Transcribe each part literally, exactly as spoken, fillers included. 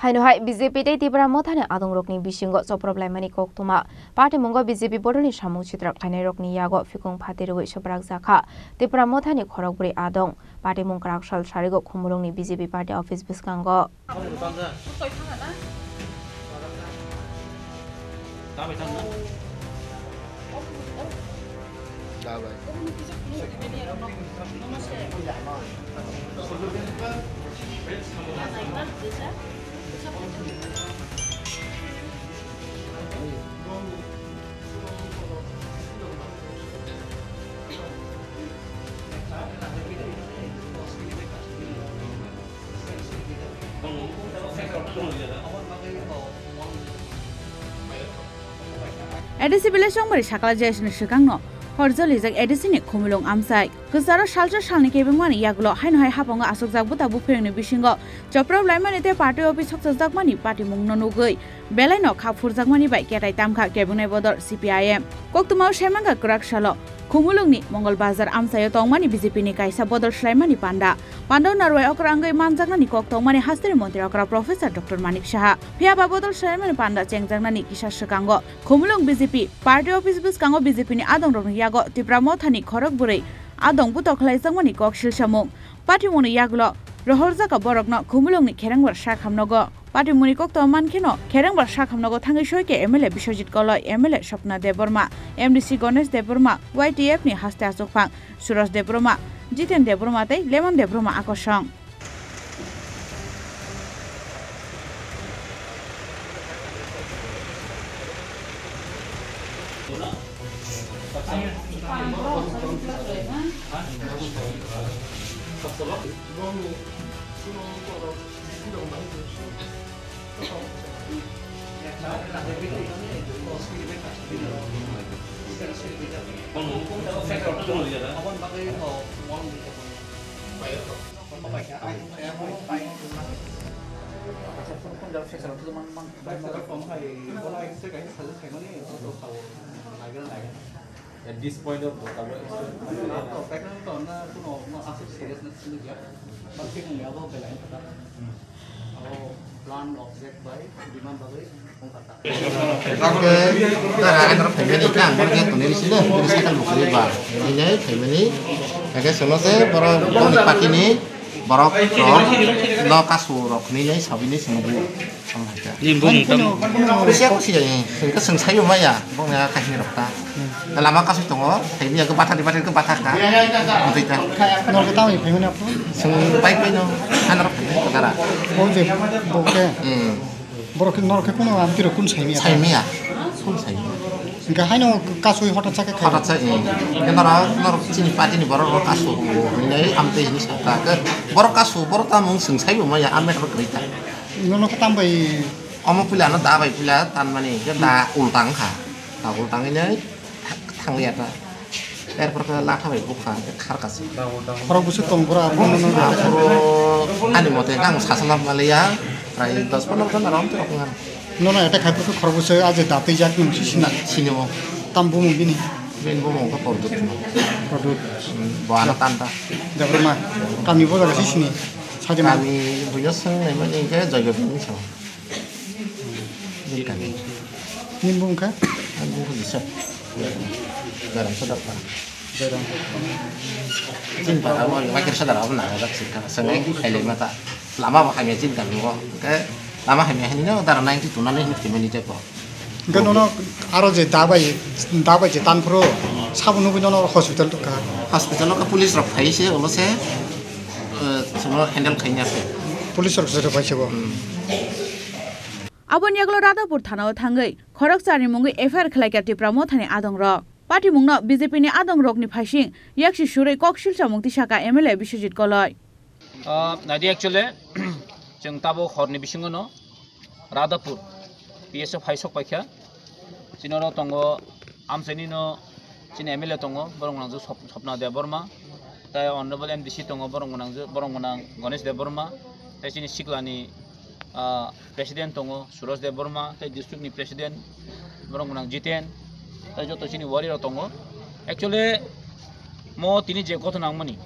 Haino hai B J P tei Tipra Mothani adongrokni bisingo choprop laimani koktwma. Patimungo B J P bodolni samung sitrak khlainairokni yago phikung phatirwi swprakjakha Tipra Mothani khorokbrwi adong. Patimung kwrak sal sarigo Khumulwngni B J P party office bwskango. A D C village Chongbari sakla J S ni swkangno horjolijak A D C ni Khumulwng amchai. Kwcharo salsa salni kebengmani yagulo haino hai hapango aswkjak bwta buphirangni bisingo choprop laimani tei party office sokchajak mani patimungno nugwi belaino kha phurjakmani bai ketai tamkha kebengnai bodol C P I M. Koktwmao saimankha kwrak salo Khumulwngni Mongol Bazar amchaio tongmani B J P ni kaisa bodol swlaimani panda. Pandao narwai okra wngwi manjaknani kok tongmani hasteni montri okra Professor Doctor Manik Saha. Phiyaba bodol swlaimani panda chengjaknani kisa swkango Khumulwng B J P party office bwskango B J P ni adongrokni yago Tipra Mothani khorok bwrwi adong butok khlaijakmani kok silsamung. Patimungni yagulo rohorjak borokno Khumulwngni kherengbar sak hamnogo. Patimungni koktwma mankheno kherengbar sak hamnogo thangwi soike M L A Biswajit Koloi, M L A Swapna Debbarma, M D C Ganesh Debbarma, Y T F ni haste achukphang Suraj Debbarma, Jiten Debbarma tei Lemon Debbarma akosong. At this point of the plan object by demand bagwi. Oke, tara ang rok phaimani kha, ang borok yang tonwi sini, bini cycle bo kwrwi ba. Ini phaimani, oke, sono se borok boni party ni borok rok no kasu rok ni jai sabini sini bu. Ni bumung tam. Kusia kusia ni, sengka sengsai bo maya, bong ya kahini rok ta. Lama kasu tongo, phaimani ya ke batha di batha ke batha ka. Mutui ta. Nor ke tawai phaimani apo? Seng pai pai no, han rok phaimani ko tara. O je bo ke. Hmm. Borok khe norok khe kuno amtwi rok kun saimaya? Saimaya. Kun saimaya. Hingkhe haino kasui hotat sa khe khai. Hotat sa, eh. Hingkhe norok, norok chini party ni borok rok kasu hinwi amtwi hinwi sa ta. Borok kasu, borok tamo wng swng saibo maya, amet rok kwrwi ta. Nono khe tambai? Omo puila ano da bai puila tanmani, hingkhe da ulta wngkha. Da ulta wngwi nai. Thang-, thangliya ta. Erpor khe latha bai bukha, khe khar kasi. Khorok bwswk tong bwra, bono no. Aphuru ani mote ang sasana maliya, prai dos pondro jon aram te okngan. Nono eta khai phuru khorok bwswk aje datwi jak nung si sina. Sini mo. Tam bumung bini? Bini bumung khe Pordut no. Pordut. Hmm, bo ano tanta. Debbarma. Kami bo jaga si sini. Sajema. Kami buya sang nai mani khe jaga bini sang. Nini bumung kha? Ang bumung bisa. Garang sadar pa. Garang. Jin pa abo wakir sadar abo na dak sikha. Sangai khailai mata. Lama ba khamya jin kan mo. Ke lama khamya hani no dar ninety two na ni hini family te ko. Hingke nono aro je dabai, dabai je tan phuru sabo nugui nono hospital tukha. Hospital o police rok phai se olo se, eh, sono handle khaina se. Police rok se phai se bo. Hmm. Aboni yagulo Radhapur thanao thangwi khoroksa ni mungwi F I R khlaikha Tipra Mothani adongrok. Patimungno B J P ni adongrokni phaising yaksi surwi kok silsa mung tisaka M L A Biswajit Koloi. Ah, naidi actually, chwng tabuk horni bisingono Radhapur P S o phai sok paikha. Chini oro tongo, amchaini no chini M L A tongo, borok nangjakgo Sop-, Sopna Debbarma, tei Honorable M D C tongo, borok nangjakgo, borok nang Ganesh Debbarma, tei chini siklani ah, president tongo, Suraj Debbarma, tei district ni president, borok gwnang Jiten, tei joto chini wari rok tongo. Actually, mo tini je ghotona wngmani,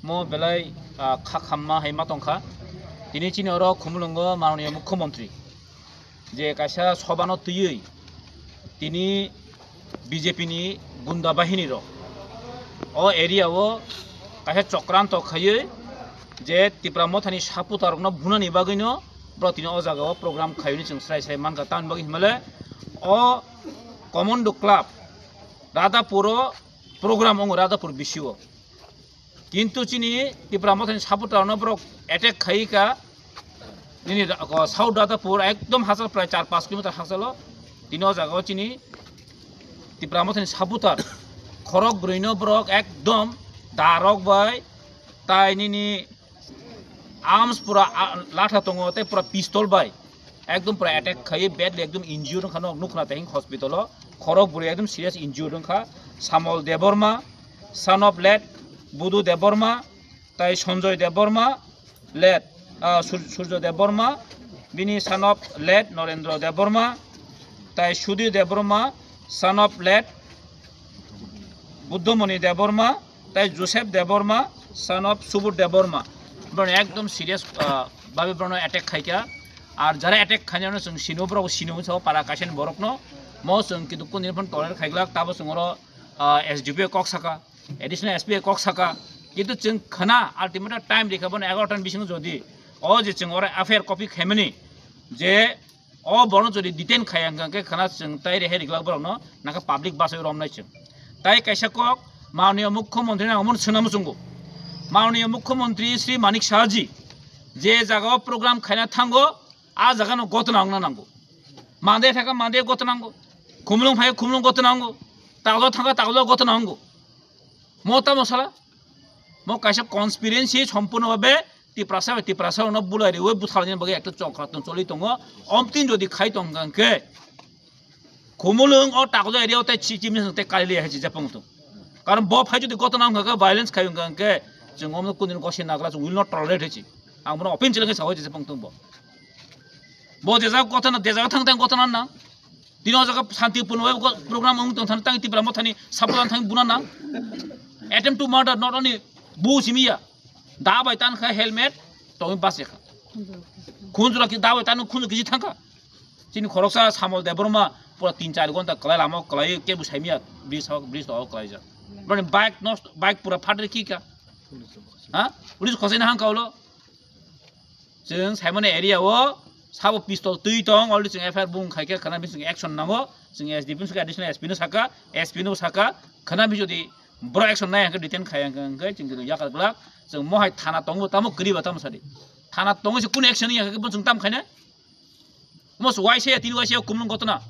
mo belai, ah, kha khamma hai ma tongkha. Tini chini oro Khumulwngo mananiya mukhyamantri je kaisa sobano twiwi tini B J P ni gunda bahini rok o area o kaisa chokranto khaiwi je Tipra Mothani supporter rokno bunani bagwino bro tini o jaga o program khaiwi chwng srai srai mankha. Tamni bagwi hinmale o Commando Club Radhapur o program wngo, Radhapur B C o. Kintu chini Tipra Mothani supporter no borok attack khai ka nini ra-, ko South Radhapur ekdom hachal prai char panch kilometer hachalo. Tini o jaga o chini Tipra Mothani supporter khorok brwi no borok ekdom darok bai tai nini arms pura, a, latha tongo tei pura pistol bai ekdom pura attack khai badly ekdom injured wngkha no nukna tei hospital o. Khorok brwi ekdom serious injured wngkha. Samol Debbarma, son of late Budu Debbarma, tai Sanjoy Debbarma, late, ah, Sur-, Surjo Debbarma, bini son of late Norendra Debbarma, tai Sudhir Debbarma, son of late Buddhamoni Debbarma, tai Joseph Debbarma, son of Subodh Debbarma. Borok ekdom serious, ah, babe borokno attack khaikha. Ar jara attack khainai no chwng sino, borok sino sa para kaisa ni borokno. Mo chwng kintu kundini phano tolerate khaiglak, tabo chwng oro, ah, S D P kok saka, additional S P kok saka. Kintu chwng khna ultimately time rikha bono egaroh ta ni bisingo jodi o je chwng oro F I R copy khaimani je o borokno jodi detain khaiya hwnkha khe khna chwng tai rehai riglak borokno, nakha public bachai romnai chwng. Tai kaisa kok mananiya mukhyamantri nangmani swnamo chwngo. Mananiya mukhyamantri Shri Manik Saha ji je jaga o program khaina thango, a jaga no gotona wngna nango. Mande thaka mande gotona nango. Khumulwng phai khumulwng gotona nango. Taglo thaka taglo gotona nango. Mo tamo sala? Mo kaisa conspiracy sompurno babe Tiprasa bai Tiprasa no bulai riwi butharni bagwi ekta chokra tong choli tongo. Omtin jodi khai tong khe Khumulwng o Takjak area o tei chi-, chimni tei kali liya hai chi japung tung. Karon bo phai jodi gotona wngkha khe, violence khai wngkha khe, chwng omno kundin gosi nagla chwng will not tolerate hai chi. Ang bono open challenge khe sawi chi japung tung bo. Bo je jaga gotona, je jaga thang thang gotona nang. Tini o jaga shanti purno bai program wng tong thang tang Tipra Mothani support thang buna nang. Attempt to murder not only bu simiya. Da bai tan kha helmet tongwi bas kha. Khunjura ki da bai tan khunju kiji thang kha. Chini khoroksa Samol Debbarma pura tin char gonta kwlai lama kwlai kebo saimya bridge hok bridge to kwlai jak. Bani bike nos bike pura phatri ki ka. Ha? Police khosai na hang kaulo. Chwng saimani area o sabo pistol twi tong already chwng F I R bung khai khe khana bising action nango. Chwng S D P no saka additional S P no saka S P no saka khana bi jodi bro action nai hang khe detain khai hang khe chwng yakar glak. Chwng mohai thana tongo tamo kwriba tamo sadi. Thana tongo se kunu action ya khe bo chwng tam khaina. Mos waisaya tini waisaya khumlung gotona.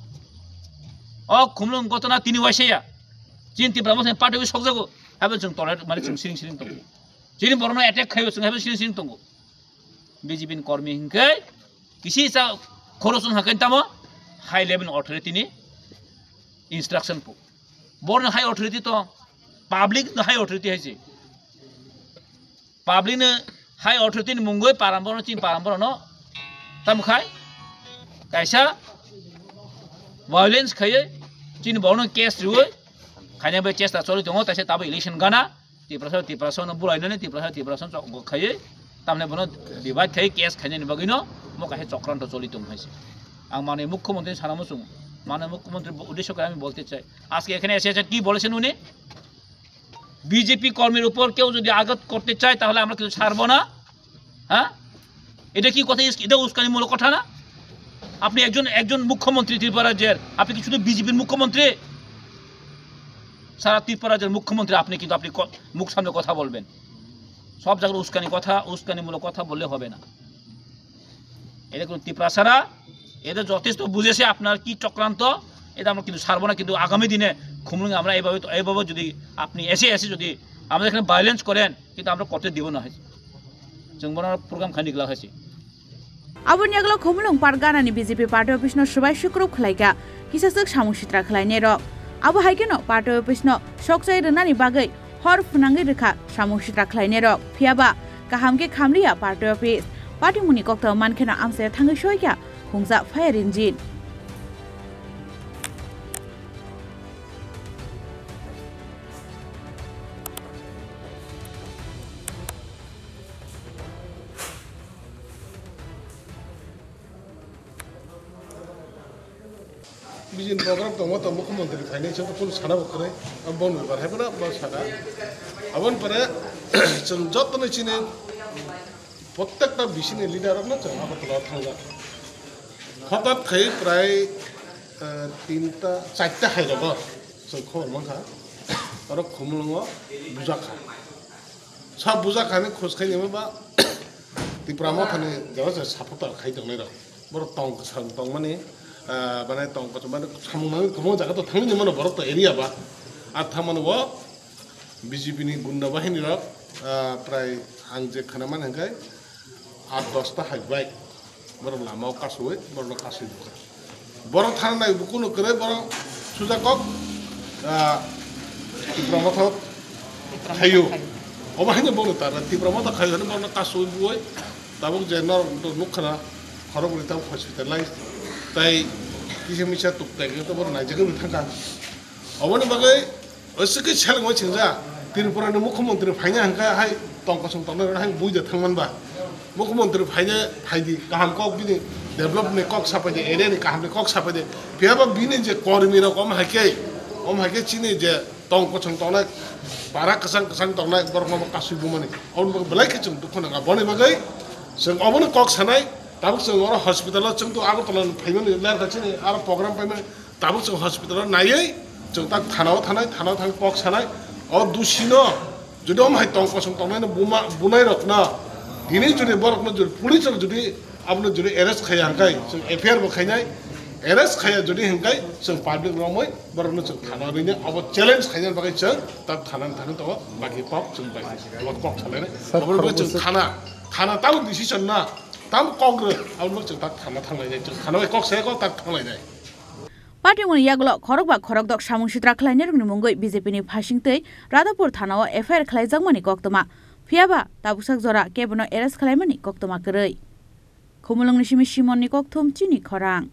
O khumlung gotona tini waisaya. Chin Tipra mos party wi sokjago. Habo chwng tolerate mane chwng siring siring tongo. Chini borokno attack khaibo chwng habo siring siring tongo. B J P ni kormi hinkhe kisi cha khorosong hakai tamo high level authority ni instruction po. Borno high authority to public no high authority haise. Public no high authority ni mungoi paramboro chini paramboro no tamo khai kaisa violence khaiye chini borno case riwe khaina bai chesta choli tongo taisa tabo election gana Tiprasa Tiprasa no bulai nani Tiprasa Tiprasa chok khaiye tamne bono divide khai case khaina ni bagwi no mo kaisa chokranto choli tong haise. Ang mane mukhyamantri sana muchung mane mukhyamantri uddesho kore ami bolte chai ajke ekhane ese ese ki bolesen uni BJP কর্মীর উপর কেউ যদি আঘাত করতে চায় তাহলে আমরা কিছু ছাড়বো না। হ্যাঁ, এটা কি কথা? এটা উস্কানিমূলক কথা না? আপনি একজন একজন মুখ্যমন্ত্রী ত্রিপুরা রাজ্যের, আপনি কি শুধু বিজেপির মুখ্যমন্ত্রী? সারা ত্রিপুরা রাজ্যের মুখ্যমন্ত্রী আপনি, কিন্তু আপনি ক- মুখ সামনে কথা বলবেন। সব জায়গায় উস্কানি কথা, উস্কানিমূলক কথা বললে হবে না। এদের কোনো তিপ্রাসারা, এদের যথেষ্ট বুঝেছে আপনার কি চক্রান্ত। এটা আমরা কিন্তু ছাড়বো না, কিন্তু আগামী দিনে খুমলুঙে আমরা এইভাবে তো এইভাবে যদি আপনি এসে এসে যদি আমাদের এখানে ভায়োলেন্স করেন কিন্তু আমরা করতে দিব না। হয়েছে, চুম্বনার প্রোগ্রাম খানি গলা হয়েছে। Aboni yagulo Khumulwng Parganani B J P party office no swbai sukrup khlaikha, kisaswk samung sitra khlainai rok. Abo hai kheno party office no sokchai rwnani bagwi hor phwnangwi rwkha samung sitra khlainai rok. Phiyaba kaham khe khamliya party office. Party muni kokto mankheno amchai thangwi soikha khungsa fire engine. Bijin program tongo, to mukhyamantri phainai chwng kunu sana bo kwrwi. Abo boni bar hai phano bo sana. Aboni pore chwng jotono chini protekta bisini leader rokno chwng Agartala thangjak. Hothat khai prai, eh, tinta, charta hai rogo chwng khobor mankha. Oro Khumulwngo bujakha. Sa bujakhani khos khainima ba Tipra Mothani jora se supporter khai tongnai rok. Borok tong kwchwng tongmani, ah, mane tong kwchwng mane samung nangwi kwbangma jaga to thangwi mano borok to area ba. Ar thangmani bo B J P ni gunda bahini rok, ah, prai ang je khana mani hwnkhe aat dosta hai bai. Borok lama o kasui, borok no kasui bukha. Borok thang nai bukuno kwrwi, borok suja kok, ah, Tipra Motha khayo. Obo haino bono tara Tipra Motha khayo hwnwi borok no kasui buoi. Tabuk je norok nukha na khorok bwrwi tabuk hospitalized. Tai kisa misa tuk tai to borok naijagwi thangkha. Oboni bagwi Oisike selengma chingja, Tripura ni mukhyamantri phaina hwnkha hai tong kosong tongnai rok hai buida thangman ba. Mukhyamantri phaina phaidi kaham kok bini develop ni kok sapaidi, area ni kaham ni kok sapaidi. Phiya ba bini je kormi rok om haikhe, om haikhe chini je tong kosong tongnai, para kwchang kwchang tongnai borok no kasui bumani. Oboni bagwi belai khe chwng dukhu nangkha. Boni bagwi chwng obono kok sanai, tabuk chwng oro hospital o chwng to Agartala ni phaimani ler kha chini aro program paimani. Tabuk chwng hospital o naiwi chwng tak thana o thanai, thana o thang kok sanai. O dusino jodi om hai tong kosong tongnai no buma, bunai rok no tini jodi borok no jodi police rok jodi abono jodi arrest khaiya hwnkhe chwng F I R bo khainai, arrest khaiya jodi hwnkhe chwng public romwi borok no chwng thana o rinai, abo challenge khainani bagwi chwng tak thana ni thani tongo, baki kok chwng bai abo kok salainai. Sir, Obo chwng khoroksa thana, thana tamo decision na, tamo kok rw, abo chwng tak thana thanglainai, chwng thana bai kok saya kok tak thanglainai. Party moni yagulo khorok ba khorok dok samung sitra khlainai rokni mungwi B J P ni phasing tei Radhapur thana o F I R khlaijakmani koktwma. Phiya ba tabuksak jora kebono arrest khlaimani koktwma kwrwi. Khumulwngni simi Simon ni kokthum chini khorang.